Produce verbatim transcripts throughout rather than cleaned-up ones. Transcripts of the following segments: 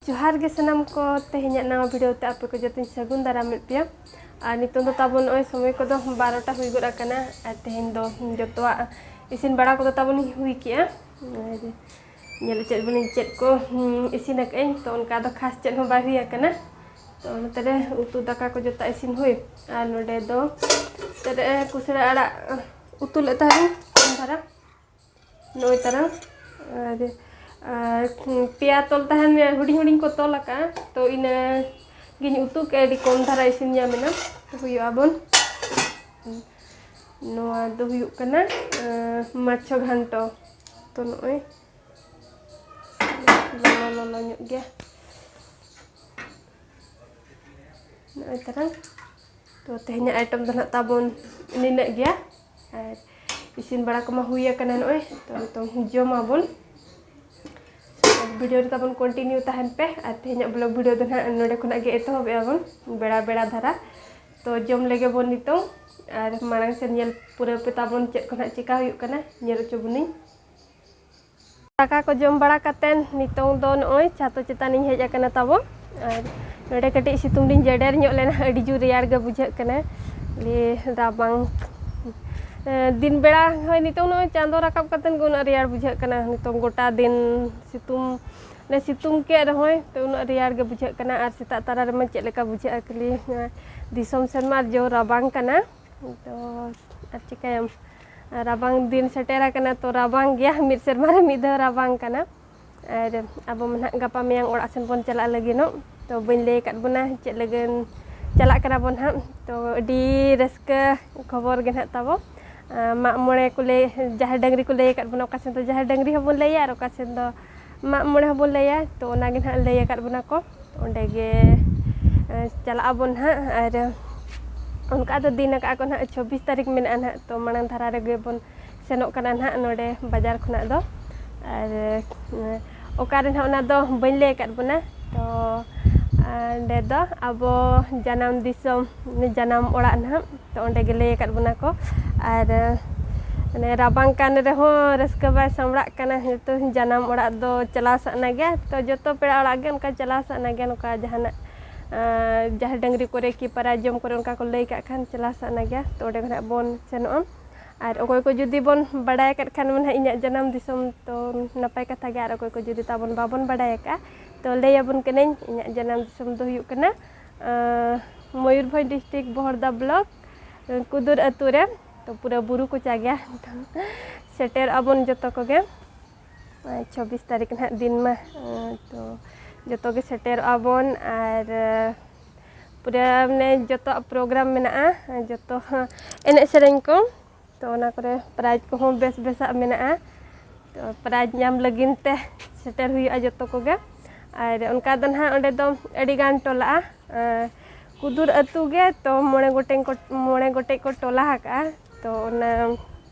ᱡᱚᱦᱟᱨ ᱜᱮ ᱥᱟᱱᱟᱢ ᱠᱚ, ᱛᱮᱦᱮᱧᱟᱜ ᱱᱟᱣᱟ video ᱛᱮ ᱟᱯᱮ ᱠᱚ ᱡᱚᱛᱚᱧ ᱥᱟᱹᱜᱩᱱ ᱫᱟᱨᱟᱢᱮᱫ ᱯᱮᱭᱟ᱾ ᱟᱨ ᱱᱤᱛᱚᱝ ᱫᱚ ᱛᱟᱵᱚᱱ ᱱᱚᱜᱼᱚᱭ ᱥᱚᱢᱚᱭ ᱠᱚᱫᱚ ᱵᱟᱨᱚᱴᱟ ᱦᱩᱭ ᱜᱚᱫ ᱟᱠᱟᱱᱟ᱾ ᱟᱨ ᱛᱮᱦᱮᱧ ᱫᱚ ᱡᱚᱛᱚᱣᱟᱜ ᱤᱥᱤᱱ ᱵᱟᱲᱟ ᱠᱚᱫᱚ ᱛᱟᱵᱚᱱ ᱦᱩᱭ ᱠᱮᱜᱼᱟ᱾ ᱟᱨ ᱧᱮᱞ ᱦᱚᱪᱚᱭᱮᱫ ᱵᱚᱱᱟᱹᱧ ᱪᱮᱫ ᱠᱚ, ᱦᱩᱸ, ᱤᱥᱤᱱ ᱟᱠᱟᱫᱟᱹᱧ, ᱛᱚ ᱚᱱᱠᱟ ᱫᱚ ᱠᱷᱟᱥ ᱪᱮᱫ ᱦᱚᱸ ᱵᱟᱭ ᱦᱩᱭ ᱟᱠᱟᱱᱟ᱾ ᱛᱚ ᱚᱱᱟᱛᱮ ᱨᱮ ᱩᱛᱩ ᱫᱟᱠᱟ ᱠᱚ ᱡᱚᱛᱚ ᱤᱥᱤᱱ ᱦᱩᱭ᱾ ᱟᱨ ᱱᱚᱰᱮ ᱫᱚ ᱛᱮᱨᱮ ᱠᱩᱥᱲᱟᱹ ᱟᱲᱟᱜ ᱩᱛᱩ ᱞᱮᱫ ᱛᱟᱦᱮᱸᱫ ᱠᱚᱢ ᱫᱷᱟᱨᱟ, ᱱᱚᱜᱼᱚᱭ ᱛᱟᱨᱟ᱾ ᱟᱨ, ᱟᱨ ᱯᱮᱭᱟ ᱛᱚᱞ ᱛᱟᱦᱮᱱ ᱦᱩᱰᱤᱧ ᱦᱩᱰᱤᱧ ᱠᱚ ᱛᱚᱞ ᱟᱠᱟᱫᱼᱟ, ᱛᱚ ᱤᱱᱟᱹ ᱜᱤᱧ ᱩᱛᱩ ᱠᱮᱫᱼᱟ, ᱟᱹᱰᱤ ᱠᱚᱢ ᱫᱷᱟᱨᱟ ᱤᱥᱤᱱ ᱧᱟᱢ ᱮᱱᱟ᱾ ᱛᱚ ᱦᱩᱭᱩᱜᱼᱟ ᱵᱚᱱ, ᱱᱚᱣᱟ ᱫᱚ ᱦᱩᱭᱩᱜ ᱠᱟᱱᱟ, ᱟᱸ, ᱢᱟᱪᱷᱚ ᱜᱷᱟᱱᱴᱚ᱾ ᱛᱚ ᱱᱚᱜᱼᱚᱭ ᱞᱚᱞᱚ ᱞᱚᱞᱚ ᱧᱚᱜ ᱜᱮᱭᱟ᱾ ᱱᱚᱜᱼᱚᱭ ᱛᱟᱨᱟ᱾ ᱛᱚ ᱛᱮᱦᱮᱧᱟᱜ item ᱫᱚ ᱱᱟᱦᱟᱜ ᱛᱟᱵᱚᱱ ᱱᱤᱱᱟᱹᱜ ᱜᱮᱭᱟ᱾ ᱟᱨ ᱤᱥᱤᱱ ᱵᱟᱲᱟ ᱠᱚᱢᱟ ᱦᱩᱭ ᱟᱠᱟᱱᱟ ᱱᱚᱜᱼᱚᱭ, ᱛᱚ ᱱᱤᱛᱚᱝ ᱡᱚᱢᱟᱵᱚᱱ᱾ Video ᱨᱮ ᱛᱟᱵᱚᱱ continue ᱛᱟᱦᱮᱱ ᱯᱮ᱾ ᱟᱨ ᱛᱮᱦᱮᱧᱟᱜ vlog video ᱫᱚ ᱱᱟᱦᱟᱜ ᱱᱚᱰᱮ ᱠᱷᱚᱱᱟᱜ ᱜᱮ ᱮᱛᱚᱦᱚᱵᱮᱜᱼᱟ ᱵᱚᱱ, ᱵᱮᱲᱟ ᱵᱮᱲᱟ ᱫᱷᱟᱨᱟ᱾ ᱛᱚ ᱡᱚᱢ ᱞᱮᱜᱮ ᱵᱚᱱ ᱱᱤᱛᱚᱝ, ᱟᱨ ᱢᱟᱲᱟᱝ ᱥᱮᱫ ᱧᱮᱞ ᱯᱩᱨᱟᱹᱣ ᱯᱮ ᱛᱟᱵᱚᱱ ᱪᱮᱫ ᱠᱚ ᱱᱟᱦᱟᱜ ᱪᱮᱠᱟ ᱦᱩᱭᱩᱜ ᱠᱟᱱᱟ, ᱧᱮᱞ ᱦᱚᱪᱚ ᱵᱚᱱᱟᱹᱧ᱾ ᱫᱟᱠᱟ ᱠᱚ ᱡᱚᱢ ᱵᱟᱲᱟ ᱠᱟᱛᱮᱱ ᱱᱤᱛᱚᱝ ᱫᱚ ᱱᱚᱜᱼᱚᱭ ᱪᱷᱟᱛᱚ ᱪᱮᱛᱟᱱᱤᱧ ᱦᱮᱡ ᱟᱠᱟᱱᱟ ᱛᱟᱵᱚ᱾ ᱟᱨ ᱱᱚᱰᱮ ᱠᱟᱹᱴᱤᱡ ᱥᱤᱛᱩᱝ ᱞᱤᱧ ᱡᱮᱰᱮᱨ ᱧᱚᱜ ᱞᱮᱱᱟ, ᱟᱹᱰᱤ ᱡᱳᱨ ᱨᱮᱭᱟᱲ ᱜᱮ ᱵᱩᱡᱷᱟᱹᱜ ᱠᱟᱱᱟ᱾ ᱞᱮ ᱨᱟᱵᱟᱝ, ᱮ, ᱫᱤᱱ ᱵᱮᱲᱟ ᱦᱚᱸᱭ ᱱᱤᱛᱚᱝ ᱱᱚᱜᱼᱚᱭ ᱪᱟᱸᱫᱚ ᱨᱟᱠᱟᱵ ᱠᱟᱛᱮᱱ ᱜᱮ ᱩᱱᱟᱹᱜ ᱨᱮᱭᱟᱲ ᱵᱩᱡᱷᱟᱹᱜ ᱠᱟᱱᱟ᱾ ᱱᱤᱛᱚᱝ ᱜᱚᱴᱟ ᱫᱤᱱ ᱥᱤᱛᱩᱝ, ᱢᱟᱱᱮ ᱥᱤᱛᱩᱝ ᱠᱮᱫ ᱨᱮᱦᱚᱸᱭ ᱛᱚ ᱩᱱᱟᱹᱜ ᱨᱮᱭᱟᱲ ᱜᱮ ᱵᱩᱡᱷᱟᱹᱜ ᱠᱟᱱᱟ᱾ ᱟᱨ ᱥᱮᱛᱟᱜ ᱛᱟᱨᱟ ᱨᱮᱢᱟ ᱪᱮᱫ ᱞᱮᱠᱟ ᱵᱩᱡᱷᱟᱹᱜᱼᱟ ᱠᱷᱟᱹᱞᱤ, ᱱᱚᱣᱟ ᱫᱤᱥᱚᱢ ᱥᱮᱱ ᱢᱟ ᱟᱨ ᱡᱳᱨ ᱨᱟᱵᱟᱝ ᱠᱟᱱᱟ᱾ ᱛᱚ ᱟᱨ ᱪᱤᱠᱟᱹᱭᱟᱢ, ᱨᱟᱵᱟᱝ ᱫᱤᱱ ᱥᱮᱴᱮᱨ ᱟᱠᱟᱱᱟ, ᱛᱚ ᱨᱟᱵᱟᱝ ᱜᱮᱭᱟ, ᱢᱤᱫ ᱥᱮᱨᱢᱟ ᱨᱮ ᱢᱤᱫ ᱫᱷᱟᱣ ᱨᱟᱵᱟᱝ ᱠᱟᱱᱟ᱾ ᱟᱨ ᱟᱵᱚ ᱢᱟ ᱱᱟᱦᱟᱜ ᱜᱟᱯᱟ ᱢᱮᱭᱟᱝ ᱚᱲᱟᱜ ᱥᱮᱱ ᱵᱚᱱ ᱪᱟᱞᱟᱜ ᱞᱟᱹᱜᱤᱫᱚᱜ, ᱛᱚ ᱵᱟᱹᱧ ᱞᱟᱹᱭ ᱟᱠᱟᱫ ᱵᱚᱱᱟ ᱪᱮᱫ ᱞᱟᱹᱜᱤᱫ ᱪᱟᱞᱟᱜ ᱠᱟᱱᱟ ᱵᱚᱱ ᱱᱟᱦᱟᱜ᱾ ᱛᱚ ᱟᱹᱰᱤ ᱨᱟᱹᱥᱠᱟᱹ ᱠᱷᱚᱵᱚᱨ ᱜᱮ ᱱᱟᱦᱟᱜ ᱛᱟᱵᱚ, ᱟᱨ ᱢᱟᱜ ᱢᱚᱬᱮ ᱠᱚ ᱞᱟᱹᱭ, ᱡᱟᱦᱮᱨ ᱰᱟᱹᱝᱨᱤ ᱠᱚ ᱞᱟᱹᱭ ᱟᱠᱟᱫ ᱵᱚᱱᱟ, ᱚᱠᱟ ᱥᱮᱱ ᱫᱚ ᱡᱟᱦᱮᱨ ᱰᱟᱹᱝᱨᱤ ᱦᱚᱸᱵᱚᱱ ᱞᱟᱹᱭᱟ ᱟᱨ ᱚᱠᱟ ᱥᱮᱱ ᱫᱚ ᱢᱟᱜ ᱢᱚᱬᱮ ᱦᱚᱸᱵᱚᱱ ᱞᱟᱹᱭᱟ᱾ ᱛᱚ ᱚᱱᱟ ᱜᱮ ᱱᱟᱦᱟᱜ ᱞᱟᱹᱭ ᱟᱠᱟᱫ ᱵᱚᱱᱟ ᱠᱚ, ᱚᱸᱰᱮ ᱜᱮ, ᱮ, ᱪᱟᱞᱟᱜ ᱟᱵᱚᱱ ᱱᱟᱦᱟᱜ᱾ ᱟᱨ ᱚᱱᱠᱟ ᱫᱚ ᱫᱤᱱ ᱟᱠᱟᱫ ᱠᱚ ᱱᱟᱦᱟᱜ ᱪᱷᱚᱵᱵᱤᱥ ᱛᱟᱹᱨᱤᱠᱷ ᱢᱮᱱᱟᱜᱼᱟ ᱱᱟᱦᱟᱜ, ᱛᱚ ᱢᱟᱲᱟᱝ ᱫᱷᱟᱨᱟ ᱨᱮᱜᱮ ᱵᱚᱱ ᱥᱮᱱᱚᱜ ᱠᱟᱱᱟ ᱱᱟᱦᱟᱜ ᱱᱚᱰᱮ ᱵᱟᱡᱟᱨ ᱠᱷᱚᱱᱟᱜ ᱫᱚ᱾ ᱟᱨ, ᱮ, ᱚᱠᱟᱨᱮ ᱱᱟᱦᱟᱜ ᱚᱱᱟ ᱫᱚ ᱵᱟᱹᱧ ᱞᱟᱹᱭ ᱟᱠᱟᱫ ᱵᱚᱱᱟ᱾ ᱛᱚ ᱚᱸᱰᱮ ᱫᱚ ᱟᱵᱚ ᱡᱟᱱᱟᱢ ᱫᱤᱥᱚᱢ, ᱡᱟᱱᱟᱢ ᱚᱲᱟᱜ ᱱᱟᱦᱟᱜ, ᱛᱚ ᱚᱸᱰᱮ ᱜᱮ ᱞᱟᱹᱭ ᱟᱠᱟᱫ ᱵᱚᱱᱟ ᱠᱚ᱾ ᱟᱨ, ᱮ, ᱢᱟᱱᱮ ᱨᱟᱵᱟᱝ ᱠᱟᱱ ᱨᱮᱦᱚᱸ ᱨᱟᱹᱥᱠᱟᱹ ᱵᱟᱭ ᱥᱟᱢᱲᱟᱜ ᱠᱟᱱᱟ᱾ ᱱᱤᱛᱚᱜ ᱡᱟᱱᱟᱢ ᱚᱲᱟᱜ ᱫᱚ ᱪᱟᱞᱟᱣ ᱥᱟᱱᱟ ᱜᱮᱭᱟ, ᱛᱚ ᱡᱚᱛᱚ ᱯᱮᱲᱟ ᱚᱲᱟᱜ ᱜᱮ ᱚᱱᱠᱟ ᱪᱟᱞᱟᱣ ᱥᱟᱱᱟ ᱜᱮᱭᱟ᱾ ᱱᱚᱝᱠᱟ ᱡᱟᱦᱟᱱᱟᱜ ᱟᱨ ᱡᱟᱦᱮᱨ ᱰᱟᱹᱝᱨᱤ ᱠᱚᱨᱮ ᱠᱤ ᱯᱟᱨᱟᱭ ᱡᱚᱢ ᱠᱚᱨᱮ ᱚᱱᱠᱟ ᱠᱚ ᱞᱟᱹᱭ ᱠᱟᱜ ᱠᱷᱟᱱ ᱪᱟᱞᱟᱣ ᱥᱟᱱᱟ ᱜᱮᱭᱟ, ᱛᱚ ᱚᱸᱰᱮ ᱠᱷᱚᱱᱟᱜ ᱵᱚᱱ ᱥᱮᱱᱚᱜᱼᱟ᱾ ᱟᱨ ᱚᱠᱚᱭ ᱠᱚ ᱡᱩᱫᱤ ᱵᱚᱱ ᱵᱟᱲᱟᱭ ᱟᱠᱟᱫ ᱠᱷᱟᱱ ᱢᱟ ᱱᱟᱦᱟᱜ ᱤᱧᱟᱹᱜ ᱡᱟᱱᱟᱢ ᱫᱤᱥᱚᱢ, ᱛᱚ ᱱᱟᱯᱟᱭ ᱠᱟᱛᱷᱟ ᱜᱮ᱾ ᱟᱨ ᱚᱠᱚᱭ ᱠᱚ ᱡᱩᱫᱤ ᱛᱟᱵᱚᱱ ᱵᱟᱵᱚᱱ ᱵᱟᱲᱟᱭ ᱟᱠᱟᱫᱼᱟ, ᱛᱚ ᱞᱟᱹᱭ ᱟᱵᱚᱱ ᱠᱟᱹᱱᱟᱹᱧ, ᱤᱧᱟᱹᱜ ᱡᱟᱱᱟᱢ ᱫᱤᱥᱚᱢ ᱫᱚ ᱦᱩᱭᱩᱜ ᱠᱟᱱᱟ ᱟᱸ, ᱢᱚᱭᱩᱨᱵᱷᱚᱸᱡᱽ ᱰᱤᱥᱴᱨᱤᱠᱴ ᱵᱚᱦᱚᱲᱫᱟ ᱵᱞᱚᱠ, ᱠᱩᱫᱩᱨ ᱟᱹᱛᱩ ᱨᱮ᱾ ᱛᱚ ᱯᱩᱨᱟᱹ ᱵᱩᱨᱩ ᱠᱚᱪᱟ ᱜᱮᱭᱟ᱾ ᱥᱮᱴᱮᱨᱚᱜ ᱟᱵᱚᱱ ᱡᱚᱛᱚ ᱠᱚᱜᱮ᱾ ᱪᱷᱚᱵᱵᱤᱥ ᱛᱟᱹᱨᱤᱠᱷ ᱱᱟᱦᱟᱜ ᱫᱤᱱ ᱢᱟ, ᱛᱚ ᱡᱚᱛᱚ ᱜᱮ ᱥᱮᱴᱮᱨᱚᱜ ᱟᱵᱚᱱ᱾ ᱟᱨ ᱯᱩᱨᱟᱹ ᱢᱟᱱᱮ ᱡᱚᱛᱚᱣᱟᱜ ᱯᱨᱳᱜᱨᱟᱢ ᱢᱮᱱᱟᱜᱼᱟ, ᱡᱚᱛᱚ ᱮᱱᱮᱡ ᱥᱮᱨᱮᱧ ᱠᱚ, ᱛᱚ ᱚᱱᱟ ᱠᱚᱨᱮ ᱯᱨᱟᱭᱤᱡᱽ ᱠᱚᱦᱚᱸ ᱵᱮᱥ ᱵᱮᱥᱟᱜ ᱢᱮᱱᱟᱜᱼᱟ᱾ ᱛᱚ ᱯᱨᱟᱭᱤᱡᱽ ᱧᱟᱢ ᱞᱟᱹᱜᱤᱫ ᱛᱮ ᱥᱮᱴᱮᱨ ᱦᱩᱭᱩᱜᱼᱟ ᱡᱚᱛᱚ ᱠᱚᱜᱮ᱾ ᱟᱨ ᱚᱱᱠᱟ ᱫᱚ ᱱᱟᱦᱟᱜ ᱚᱸᱰᱮ ᱫᱚ ᱟᱹᱰᱤ ᱜᱟᱱ ᱴᱚᱞᱟᱜᱼᱟ᱾ ᱟᱨ ᱠᱩᱫᱩᱨ ᱟᱹᱛᱩ ᱜᱮ ᱛᱚ ᱢᱚᱬᱮ ᱜᱚᱴᱮᱱ ᱠᱚ, ᱢᱚᱬᱮ ᱜᱚᱴᱮᱡ ᱠᱚ ᱴᱚᱞᱟ ᱟᱠᱟᱜᱼᱟ᱾ ᱛᱚ ᱚᱱᱟ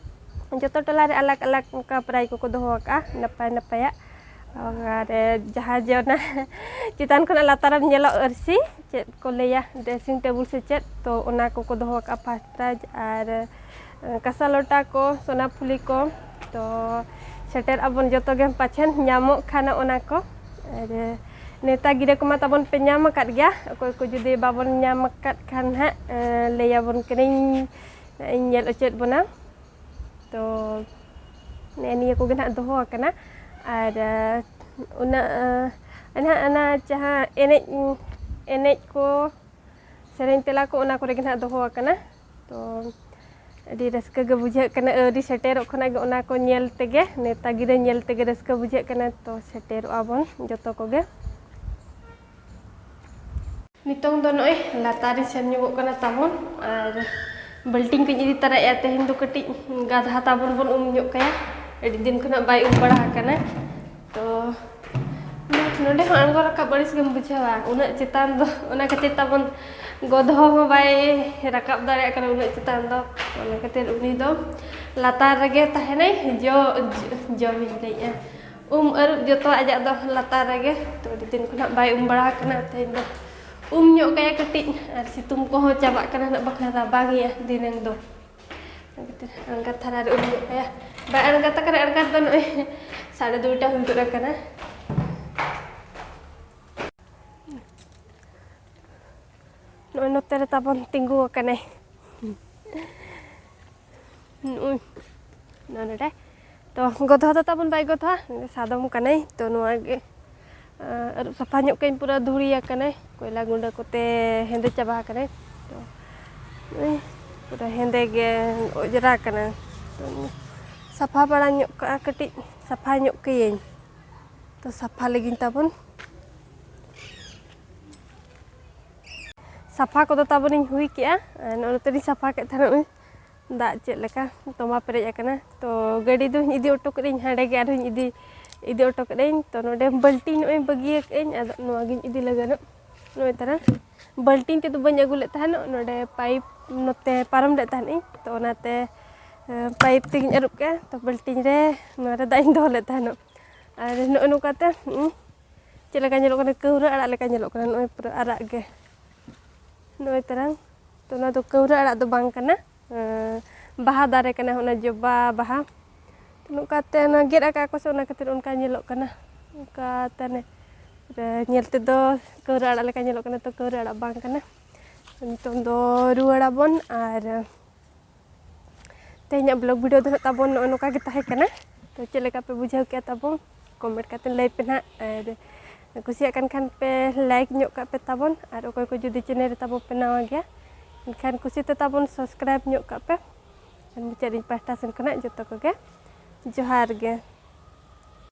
ᱡᱚᱛᱚ ᱴᱚᱞᱟ ᱨᱮ ᱟᱞᱟᱜᱽ ᱟᱞᱟᱜᱽ ᱚᱱᱠᱟ ᱯᱨᱟᱭᱤᱡᱽ ᱠᱚᱠᱚ ᱫᱚᱦᱚ ᱟᱠᱟᱜᱼᱟ, ᱱᱟᱯᱟᱭ ᱱᱟᱯᱟᱭᱟᱜ᱾ ᱟᱨ ᱡᱟᱦᱟᱸ ᱡᱮ ᱚᱱᱟ ᱪᱮᱛᱟᱱ ᱠᱷᱚᱱᱟᱜ ᱞᱟᱛᱟᱨᱮᱢ ᱧᱮᱞᱚᱜ ᱟᱹᱨᱥᱤ, ᱪᱮᱫ ᱠᱚ ᱞᱟᱹᱭᱟ, ᱰᱨᱮᱥᱤᱝ ᱴᱮᱵᱩᱞ ᱥᱮ ᱪᱮᱫ, ᱛᱚ ᱚᱱᱟ ᱠᱚᱠᱚ ᱫᱚᱦᱚ ᱟᱠᱟᱜᱼᱟ ᱯᱷᱟᱥᱴ ᱯᱨᱟᱭᱤᱡᱽ᱾ ᱟᱨ ᱠᱟᱸᱥᱟ ᱞᱚᱴᱟ ᱠᱚ, ᱥᱳᱱᱟ ᱯᱷᱩᱞᱤ ᱠᱚ, ᱛᱚ ᱥᱮᱴᱮᱨ ᱟᱵᱚᱱ ᱡᱚᱛᱚ ᱜᱮ, ᱯᱟᱪᱷᱮᱱ ᱧᱟᱢᱚᱜ ᱠᱷᱟᱱ ᱚᱱᱟ ᱠᱚ᱾ ᱟᱨ ᱱᱮᱣᱛᱟ ᱜᱤᱨᱟᱹ ᱠᱚᱢᱟ ᱛᱟᱵᱚᱱ ᱯᱮ ᱧᱟᱢ ᱟᱠᱟᱫ ᱜᱮᱭᱟ, ᱚᱠᱚᱭ ᱠᱚ ᱡᱩᱫᱤ ᱵᱟᱵᱚᱱ ᱧᱟᱢ ᱟᱠᱟᱫ ᱠᱷᱟᱱ ᱦᱟᱸᱜ, ᱮᱸ, ᱞᱟᱹᱭ ᱟᱵᱚᱱ ᱠᱟᱹᱱᱟᱹᱧ, ᱤᱧ ᱧᱮᱞ ᱦᱚᱪᱚᱭᱮᱫ ᱵᱚᱱᱟ᱾ ᱛᱚ ᱱᱮᱜᱼᱮ ᱱᱤᱭᱟᱹ ᱠᱚᱜᱮ ᱱᱟᱦᱟᱜ ᱫᱚᱦᱚ ᱟᱠᱟᱱᱟ᱾ ᱟᱨ ᱩᱱᱟᱹᱜ ᱱᱟᱦᱟᱜ ᱚᱱᱟ ᱡᱟᱦᱟᱸ ᱮᱱᱮᱡ, ᱮᱱᱮᱡ ᱠᱚ, ᱥᱮᱨᱮᱧ ᱛᱮᱞᱟ ᱠᱚ, ᱚᱱᱟ ᱠᱚᱨᱮ ᱜᱮ ᱱᱟᱦᱟᱜ ᱫᱚᱦᱚ ᱟᱠᱟᱱᱟ᱾ ᱛᱚ ᱟᱹᱰᱤ ᱨᱟᱹᱥᱠᱟᱹ ᱜᱮ ᱵᱩᱡᱷᱟᱹᱜ ᱠᱟᱱᱟ, ᱟᱹᱣᱨᱤ ᱥᱮᱴᱮᱨᱚᱜ ᱠᱷᱚᱱᱟᱜ ᱜᱮ ᱚᱱᱟ ᱠᱚ ᱧᱮᱞ ᱛᱮᱜᱮ, ᱱᱮᱣᱛᱟ ᱜᱤᱨᱟᱹ ᱧᱮᱞ ᱛᱮᱜᱮ ᱨᱟᱹᱥᱠᱟᱹ ᱵᱩᱡᱷᱟᱹᱜ ᱠᱟᱱᱟ᱾ ᱛᱚ ᱥᱮᱴᱮᱨᱚᱜᱼᱟ ᱵᱚᱱ ᱡᱚᱛᱚ ᱠᱚᱜᱮ᱾ ᱱᱤᱛᱚᱝ ᱫᱚ ᱱᱚᱜᱼᱚᱭ ᱞᱟᱛᱟᱨ ᱨᱤᱧ ᱥᱮᱱ ᱧᱚᱜᱚᱜ ᱠᱟᱱᱟ ᱛᱟᱵᱚᱱ, ᱟᱨ ᱵᱟᱹᱞᱴᱤᱱ ᱠᱚᱧ ᱤᱫᱤ ᱛᱟᱨᱟᱭᱮᱫᱼᱟ᱾ ᱛᱮᱦᱮᱧ ᱫᱚ ᱠᱟᱹᱴᱤᱡ ᱜᱟᱫᱷᱟ ᱛᱟᱵᱚᱱ ᱵᱚᱱ ᱩᱢ ᱧᱚᱜ ᱠᱟᱭᱟ, ᱟᱹᱰᱤ ᱫᱤᱱ ᱠᱷᱚᱱᱟᱜ ᱵᱟᱭ ᱩᱢ ᱵᱟᱲᱟ ᱟᱠᱟᱱᱟ᱾ ᱛᱚ ᱱᱚᱸᱰᱮ ᱦᱚᱸ ᱟᱬᱜᱚ ᱨᱟᱠᱟᱵ ᱟᱹᱲᱤᱥ ᱜᱮᱢ ᱵᱩᱡᱷᱟᱹᱣᱟ, ᱩᱱᱟᱹᱜ ᱪᱮᱛᱟᱱ ᱫᱚ᱾ ᱚᱱᱟ ᱠᱷᱟᱹᱛᱤᱨ ᱛᱟᱵᱚᱱ ᱜᱚᱫᱷᱚ ᱦᱚᱸ ᱵᱟᱭ ᱨᱟᱠᱟᱵ ᱫᱟᱲᱮᱭᱟᱜ ᱠᱟᱱᱟ ᱩᱱᱟᱹᱜ ᱪᱮᱛᱟᱱ ᱫᱚ᱾ ᱚᱱᱟ ᱠᱷᱟᱹᱛᱤᱨ ᱩᱱᱤ ᱫᱚ ᱞᱟᱛᱟᱨ ᱨᱮᱜᱮ ᱛᱟᱦᱮᱱᱟᱭ, ᱡᱚ-, ᱡᱚᱢᱤᱧ ᱞᱟᱹᱭᱮᱫᱼᱟ, ᱩᱢ ᱟᱹᱨᱩᱵ ᱡᱚᱛᱚ ᱟᱡᱟᱜ ᱫᱚ ᱞᱟᱛᱟᱨ ᱨᱮᱜᱮ᱾ ᱛᱚ ᱟᱹᱰᱤ ᱫᱤᱱ ᱠᱷᱚᱱᱟᱜ ᱵᱟᱭ ᱩᱢ ᱵᱟᱲᱟ ᱟᱠᱟᱱᱟ, ᱛᱮᱦᱮᱧ ᱫᱚ ᱩᱢ ᱧᱚᱜ ᱠᱟᱭᱟ ᱠᱟᱹᱴᱤᱡ, ᱟᱨ ᱥᱤᱛᱩᱝ ᱠᱚᱦᱚᱸ ᱪᱟᱵᱟᱜ ᱠᱟᱱᱟ ᱱᱟᱜ, ᱵᱟᱠᱷᱟᱱ ᱨᱟᱵᱟᱝ ᱜᱮᱭᱟ ᱫᱷᱤᱱᱟᱹᱝ ᱫᱚ᱾ ᱟᱬᱜᱟᱛ ᱫᱷᱟᱨᱟ ᱨᱮ ᱩᱢ ᱧᱚᱜ ᱠᱟᱭᱟ᱾ ᱵᱟᱭ ᱟᱬᱜᱟᱛ ᱟᱠᱟᱱᱟ, ᱟᱬᱜᱟᱛ ᱫᱚ ᱱᱚᱜᱼᱚᱭ ᱥᱟᱲᱮ ᱫᱩᱭᱴᱟ ᱦᱩᱭ ᱜᱚᱫ ᱟᱠᱟᱱᱟ᱾ ᱱᱚᱜᱼᱚᱭ ᱱᱚᱛᱮ ᱨᱮ ᱛᱟᱵᱚᱱ ᱛᱤᱸᱜᱩ ᱟᱠᱟᱱᱟᱭ᱾ ᱱᱚᱜᱼᱚᱭ ᱱᱚᱜᱼᱚ ᱱᱚᱰᱮ᱾ ᱛᱚ ᱜᱚᱫᱷᱚ ᱫᱚ ᱛᱟᱵᱚᱱ ᱵᱟᱭ ᱜᱚᱫᱷᱚᱜᱼᱟ, ᱥᱟᱫᱚᱢ ᱠᱟᱱᱟᱭ᱾ ᱛᱚ ᱱᱚᱣᱟ ᱜᱮ, ᱟᱹᱨᱩᱵ ᱥᱟᱯᱷᱟ ᱧᱚᱜ ᱠᱟᱹᱧ, ᱯᱩᱨᱟᱹ ᱫᱷᱩᱲᱤ ᱟᱠᱟᱱᱟᱭ, ᱠᱚᱭᱞᱟ ᱜᱩᱸᱰᱟᱹ ᱠᱚᱛᱮ ᱦᱮᱸᱫᱮ ᱪᱟᱵᱟ ᱟᱠᱟᱱᱟᱭ᱾ ᱛᱚ ᱱᱚᱜᱼᱚᱭ ᱯᱩᱨᱟᱹ ᱦᱮᱸᱫᱮ ᱜᱮ ᱚᱡᱽᱨᱟ ᱠᱟᱱᱟ᱾ ᱛᱚ ᱥᱟᱯᱷᱟ ᱵᱟᱲᱟ ᱧᱚᱜ ᱠᱟᱜᱼᱟ, ᱠᱟᱹᱴᱤᱡ ᱥᱟᱯᱷᱟ ᱧᱚᱜ ᱠᱟᱹᱭᱟᱹᱧ᱾ ᱛᱚ ᱥᱟᱯᱷᱟ ᱞᱟᱹᱜᱤᱫ ᱛᱟᱵᱚᱱ, ᱥᱟᱯᱷᱟ ᱠᱚᱫᱚ ᱛᱟᱵᱚᱱᱤᱧ ᱦᱩᱭ ᱠᱮᱜᱼᱟ᱾ ᱟᱨ ᱱᱚᱜᱼᱚ ᱱᱚᱛᱮ ᱨᱤᱧ ᱥᱟᱯᱷᱟ ᱠᱮᱫ ᱛᱟᱦᱮᱱᱟ, ᱱᱚᱜᱼᱚᱭ ᱫᱟᱜ ᱪᱮᱫ ᱞᱮᱠᱟ ᱛᱚᱸᱵᱟ ᱯᱮᱨᱮᱡ ᱟᱠᱟᱱᱟ᱾ ᱛᱚ ᱜᱟᱹᱰᱤ ᱫᱚᱧ ᱤᱫᱤ ᱚᱴᱚ ᱠᱮᱫᱟᱹᱧ, ᱦᱟᱸᱰᱮ ᱜᱮ ᱟᱨᱦᱚᱸᱧ ᱤᱫᱤ, ᱤᱫᱤ ᱚᱴᱚ ᱠᱮᱫᱟᱹᱧ᱾ ᱛᱚ ᱱᱚᱰᱮ ᱵᱟᱹᱞᱴᱤ ᱱᱚᱜᱼᱚᱭ ᱵᱟᱹᱜᱤ ᱟᱠᱟᱫᱟᱹᱧ, ᱟᱫᱚ ᱱᱚᱣᱟᱜᱤᱧ ᱤᱫᱤ ᱞᱟᱹᱜᱤᱫ᱾ ᱱᱚᱜᱼᱚᱭ ᱛᱟᱨᱟ ᱵᱟᱹᱞᱴᱤᱱ ᱛᱮᱫᱚ ᱵᱟᱹᱧ ᱟᱹᱜᱩ ᱞᱮᱫ ᱛᱟᱦᱮᱱᱚᱜ, ᱱᱚᱰᱮ ᱯᱟᱭᱤᱯ ᱱᱚᱛᱮ ᱯᱟᱨᱚᱢ ᱞᱮᱫ ᱛᱟᱦᱮᱱᱤᱧ, ᱛᱚ ᱚᱱᱟᱛᱮ ᱯᱟᱭᱤᱯ ᱛᱮᱜᱮᱧ ᱟᱹᱨᱩᱵ ᱠᱮᱜᱼᱟ᱾ ᱛᱚ ᱵᱟᱹᱞᱴᱤᱱ ᱨᱮ ᱱᱚᱣᱟ ᱨᱮ ᱫᱟᱜ ᱤᱧ ᱫᱚᱦᱚ ᱞᱮᱫ ᱛᱟᱦᱮᱱᱚᱜ᱾ ᱟᱨ ᱱᱚᱜᱼᱚ ᱱᱚᱝᱠᱟᱛᱮ ᱪᱮᱫ ᱞᱮᱠᱟ ᱧᱮᱞᱚᱜ ᱠᱟᱱᱟ, ᱠᱟᱹᱣᱨᱟᱹ ᱟᱲᱟᱜ ᱞᱮᱠᱟ ᱧᱮᱞᱚᱜ ᱠᱟᱱᱟ᱾ ᱱᱚᱜᱼᱚᱭ ᱯᱩᱨᱟᱹ ᱟᱨᱟᱜ ᱜᱮ, ᱱᱚᱜᱼᱚᱭ ᱛᱟᱨᱟᱝ᱾ ᱛᱚ ᱚᱱᱟ ᱫᱚ ᱠᱟᱹᱣᱨᱟᱹ ᱟᱲᱟᱜ ᱫᱚ ᱵᱟᱝ ᱠᱟᱱᱟ, ᱵᱟᱦᱟ ᱫᱟᱨᱮ ᱠᱟᱱᱟ, ᱚᱱᱟ ᱡᱚᱵᱟ ᱵᱟᱦᱟ᱾ ᱛᱚ ᱱᱚᱝᱠᱟᱛᱮ ᱚᱱᱟ ᱜᱮᱫ ᱟᱠᱟᱫ ᱠᱚ ᱥᱮ, ᱚᱱᱟ ᱠᱷᱟᱹᱛᱤᱨ ᱚᱱᱠᱟ ᱧᱮᱞᱚᱜ ᱠᱟᱱᱟ᱾ ᱚᱱᱠᱟ ᱛᱟᱦᱞᱮ ᱧᱮᱞ ᱛᱮᱫᱚ ᱠᱟᱹᱣᱨᱟᱹ ᱟᱲᱟᱜ ᱞᱮᱠᱟ ᱧᱮᱞᱚᱜ ᱠᱟᱱᱟ, ᱛᱚ ᱠᱟᱹᱣᱨᱟᱹ ᱟᱲᱟᱜ ᱵᱟᱝ ᱠᱟᱱᱟ᱾ ᱱᱤᱛᱚᱝ ᱫᱚ ᱨᱩᱣᱟᱹᱲ ᱟᱵᱚᱱ᱾ ᱟᱨ ᱛᱮᱦᱮᱧᱟᱜ ᱵᱞᱚᱜ ᱵᱷᱤᱰᱤᱭᱳ ᱫᱚ ᱱᱟᱜ ᱛᱟᱵᱚᱱ ᱱᱚᱜᱼᱚ ᱱᱚᱝᱠᱟ ᱜᱮ ᱛᱟᱦᱮᱸ ᱠᱟᱱᱟ᱾ ᱛᱚ ᱪᱮᱫ ᱞᱮᱠᱟ ᱯᱮ ᱵᱩᱡᱷᱟᱹᱣ ᱠᱮᱜᱼᱟ ᱛᱟᱵᱚᱱ, ᱠᱚᱢᱮᱱᱴ ᱠᱟᱛᱮ ᱞᱟᱹᱭ ᱯᱮ ᱱᱟᱦᱟᱜ᱾ ᱟᱨ ᱠᱩᱥᱤᱭᱟᱜ ᱠᱟᱱ ᱠᱷᱟᱱ ᱯᱮ ᱞᱟᱭᱤᱠ ᱧᱚᱜ ᱠᱟᱜ ᱯᱮ ᱛᱟᱵᱚᱱ, ᱟᱨ ᱚᱠᱚᱭ ᱠᱚ ᱡᱩᱫᱤ ᱪᱮᱱᱮᱞ ᱨᱮ ᱛᱟᱵᱚ ᱯᱮ ᱱᱟᱣᱟ ᱜᱮᱭᱟ, ᱮᱱᱠᱷᱟᱱ ᱠᱩᱥᱤᱛᱮ ᱛᱟᱵᱚᱱ ᱥᱟᱵᱥᱠᱨᱟᱭᱤᱵᱽ ᱧᱚᱜ ᱠᱟᱜ ᱯᱮ᱾ ᱟᱨ ᱢᱩᱪᱟᱹᱫ ᱨᱤᱧ ᱯᱟᱦᱴᱟ ᱥᱮᱱ ᱠᱷᱚᱱᱟᱜ ᱡᱚᱛᱚ ᱠᱚᱜᱮ ᱡᱚᱦᱟᱨ ᱜᱮ᱾